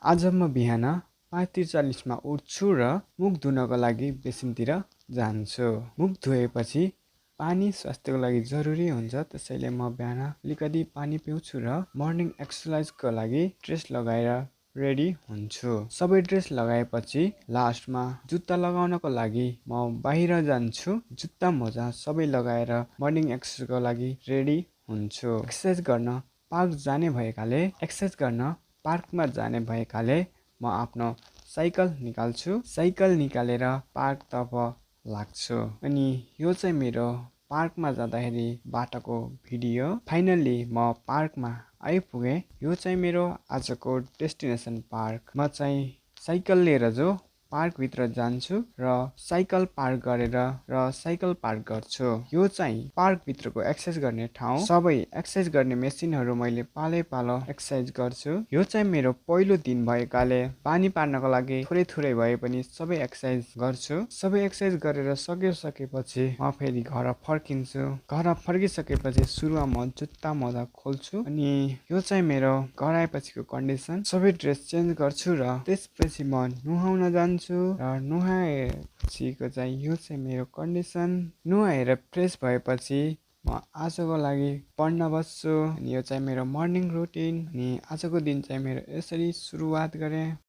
आज म बिहान 5:43 मा उठ्छु र मुख धुनको लागि बेसिनतिर जान्छु। मुख धोएपछि पानी स्वास्थ्यको लागि जरुरी हुन्छ, त्यसैले म बिहान अलिकति पानी पिउँछु र मर्निङ एक्सर्साइजको लागि ड्रेस लगाएर रेडी हुन्छु। सबै ड्रेस लगाएपछि लास्टमा जुत्ता लगाउनको लागि म बाहिर जान्छु। जुत्ता मोजा सबै लगाएर मर्निङ एक्सर्साइजको लागि रेडी हुन्छु। एक्सर्साइज गर्न पार्कमा जाने भएकाले म आफ्नो साइकल निकाल्छु। साइकल निकालेर पार्कतर्फ लाग्छु। अनि यो चाहिँ मेरो पार्कमा जाँदाखेरि बाटोको भिडियो। फाइनल्ली म पार्कमा आइपुगेँ। यो चाहिँ मेरो आजको डेस्टिनेसन पार्क। म चाहिँ साइकल लिएर पार्कभित्र जान्छु र साइकल पार्क गरेर साइकल पार्क गर्छु। यो चाहिँ पार्कभित्रको एक्सर्साइज गर्ने ठाउँ। सबै एक्सर्साइज गर्ने मेसिनहरू मैले पालो एक्सर्साइज गर्छु। यो चाहिँ मेरो पहिलो दिन भएकाले पानी पार्नको लागि थोरै भए पनि सबै एक्सर्साइज गर्छु। सबै एक्सर्साइज गरेर सकेपछि म फेरि घर फर्किन्छु। घर फर्किसकेपछि सुरुमा म जुत्ता मोजा खोल्छु। अनि यो चाहिँ मेरो घर आएपछिको कन्डिसन। सबै ड्रेस चेन्ज गर्छु र त्यसपछि म नुहाउन जान्छु र नुहाएपछिको चाहिँ यो चाहिँ मेरो कन्डिसन। नुहाएर फ्रेस भएपछि म आजको लागि पढ्न बस्छु। अनि यो चाहिँ मेरो मर्निङ रुटिन। अनि आजको दिन चाहिँ मेरो यसरी सुरुवात गरेँ।